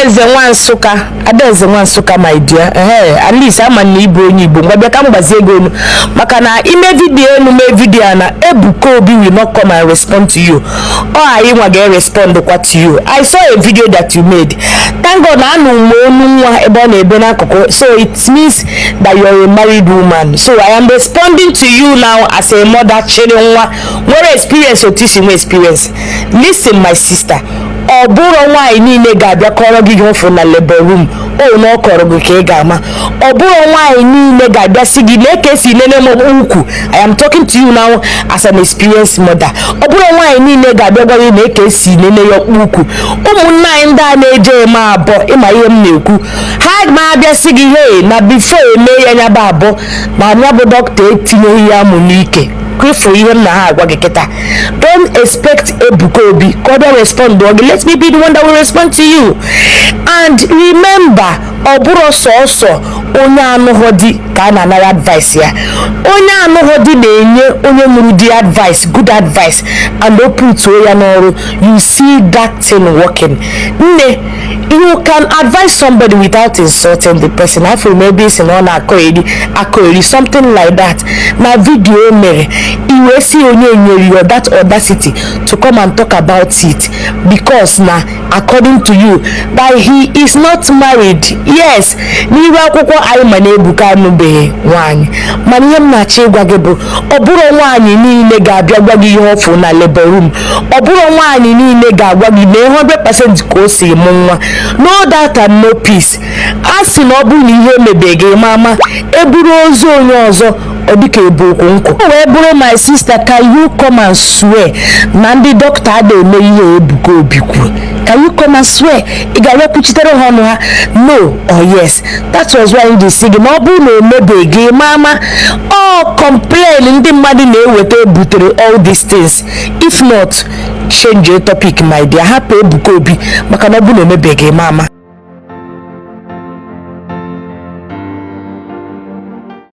Adaeze nwa Nsụka, Adaeze nwa Nsụka, my dear, ehe, at least ama na ịbụ onye Igbo. Ngwa, bịa ka m gbazie gị onu, maka na ime video enu mee video a na Ebuka Obi will not come and respond to you. Ọ anyị nwa ga-respond kwa to you. I saw a video that you made. Thank God na anụ m onu nwa ebe ọ na-ebe n'akụkụ, so it means that you are a married woman. So I am responding to you now as a mother chịrị nwa nwere experience otu isi nwee experience. Listen, my sister, ọ bụrụ nwaanyị niile ga-abịa kọrọ gị ihe ụfụ na labor room o na ọ kọrọ gị ka ị ga-ama. Ọ bụrụ nwaanyị niile ga-abịa sị gị lee ka esi lele m ukwu. I am talking to you now as an experienced mother. Ọ bụrụ nwaanyị niile ga-abịa gwa gị na ka esi lele ya ọkpụ ukwu. Ụmụnne anyị ndị a na-eje eme abụọ, ịma ihe m na-ekwu, ha ma abịa sị gị, hey, na before eme ya nyaba abụọ na anya bụ dọkịta etinyeghị ya amụ n'ike. Kwefụ ihe m na ha agwa gị kịta. Don't expect Ebuka Obi ka ọ bịa respond gị. Let me be the one that will respond to you. And remember, ọ bụrụ sọsọ onye anụghọ di ka a na-anara advice ya. Onye anụghọ di na-enye onye nụrụ di advice, good advice, and o putuo ya n'ọrụ, you see that thing working. Nne, you can advise somebody without insulting the person. Afọ m ebe isi na ọ na-akọ eri akọ eri, something like that, na video o mere, i wee si onye nyere your that audacity to come and talk about it, because na according to you that he is not married. Yes, n'iru akwụkwọ anyị ma na Ebuka anụbeghị nwaanyị, mana ihe m na-achọ ịgwa gị bụ, ọ bụrụ nwaanyị niile ga-abịa gwa gị ihe ọfụ na labor room, ọ bụrụ nwaanyị niile ga-agwa gị na 100% ka o si mụ nwa. No doubt and no peace. A sị na ọ bụrụ na ihe emebeghị ma ama eburu ozu onye ọzọ, ọ dịka ebu okwu nkụ o wee bụrụ. My sister, can you come and swear na ndị dọkịta ada eme ihe Ebuka Obi kwuru? Can you come and swear? Ị ga-abịa kwuchitere ha ọnụ ha, no or yes? That was why m ji si gị na ọ bụrụ na emebeghị ma ama, ọ complain ndị mmadụ na-eweta butere all these things. If not, change your topic, my dear. Hapụ Ebuka Obi, maka na ọ bụrụ na emebeghị ma ama.